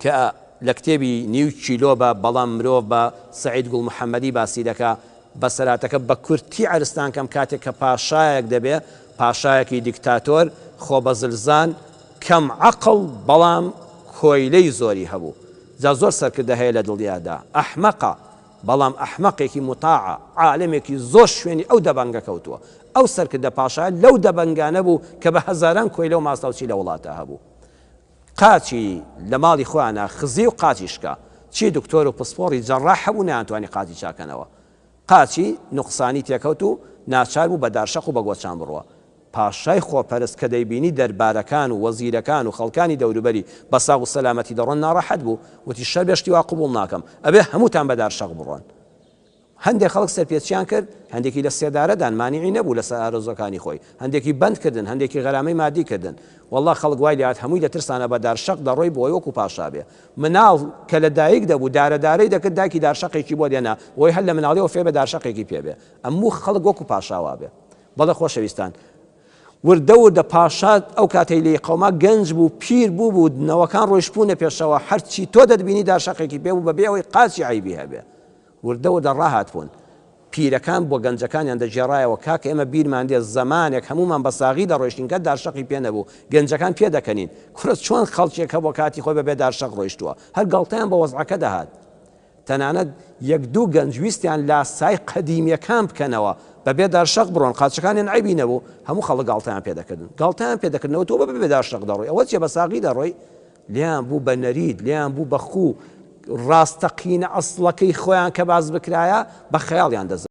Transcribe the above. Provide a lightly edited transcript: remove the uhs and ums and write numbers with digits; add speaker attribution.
Speaker 1: کە لە کتێبی نیو کیلۆ بە بەڵام مرۆڤ بە سەعید گوڵ محەمەدی باسی دەکا، بەسەرهاتەکە بە کورتی عەرزتان کەم کاتێک کە پاشایەک دەبێ، پاشایەکی دیکتاتۆر، خۆبەزلزان، کەم عەقڵ بەڵام کۆیلەی زۆری هەبوو. جا زۆر سەرکردە هەیە لە دڵیادا ئەحمەقە بەڵام ئەحمەقێکی موتاعە، عالەمێکی زۆر شوێنی ئەو دەبەنگە کەوتووە. ئەو سەرکردە پاشایە لەو دەبەنگانە بوو کە بە هەزاران کۆیلە و ماستاوچی لە وڵاتا هەبوو. قاچی لە ماڵی خۆیانا خزی و قاچی شکا. چی دکتۆر و پسپۆڕی جەڕاح هەبوو نەیانتوانی قاچی چاکەنەوە. قاچی نوقسانی تێکەوت و ناچار بوو بە دارشەق و بە گۆچان بڕوا. پاشای خۆپەرست کە دەیبینی دەربارەکان و وەزیرەکان و خەڵکانی دەوروبەری بە ساغ و سەلامەتی دەڕۆن ناڕەحەت بوو، وتی شەربێ شتی وا قبوڵ ناکەم، ئەبێ هەمووتان بە دارشەق بڕۆن. هەندێک خەڵک سەرپێچیان کرد، هەندێکی لە سێدارە دان، مانیعی نەبوو لەسەر ئارەزووەکانی خۆی، هەندێکی بەند کردن، هەندێکی غەرامەی مادی کردن. وەڵڵا خەڵک وای لێهات هەمووی لە ترسانا بە دارشەق دەڕۆی بۆی وەکو پاشا بێ. مناڵ کە لە دایک دەبوو دارە دارەی دەکرد دایکی دارشەقێکی بۆ دێنا بۆی هەر لە مناڵیەوە فێر بێ دارشەقێکی پێ بێ. ئەموو خەڵک وەکو پاشا وابێ. بەڵێ خۆشەویستان. وردە وردە پاشا ئەو کاتەی لێی قەوما گەنج بوو پیر بوو بوو نەوەکان ڕۆیشتبوونە پێشەوە هەرچی تۆ دەتبینی دارشەقێکی پێ بوو بەبێ ئەوەی قاچی عەیبی هەبێ. وردە وردە ڕاهاتبوون. پیرەکان بۆ گەنجەکانیان دەگێڕایەوە، کاکە ئێمە بیرمان دێ زەمانێک هەموومان بە ساغی دەڕۆیشتین کەس دارشەقی پێ نەبوو، گەنجەکان پێدەکەنین. کورە چۆن خەڵکێک هەبووە کاتی خۆی بەبێ دارشەق ڕۆیشتووە؟ هەر گاڵتەیان بە وەزعەکە دەهات. تەنانەت یەک دوو گەنج ویستیان لاسای قەدیمییەکان بکەنەوە، بەبێ دارشەق بڕۆن، قاچەکانیان عەیبی نەبوو، هەموو خەڵک گاڵتەیان پێدەکردن. گاڵتەیان پێدەکردنەوە تۆ بە بەبێ دارشەق دەڕۆی، ئەوە چییە بە ساغی دەڕۆی؟ لێیان بوو بە نەریت، لێیان بوو بە خوو، ڕاستەقینە ئەسڵەکەی خۆیان کە باس بکرایە بە خەیاڵیان دەزانی.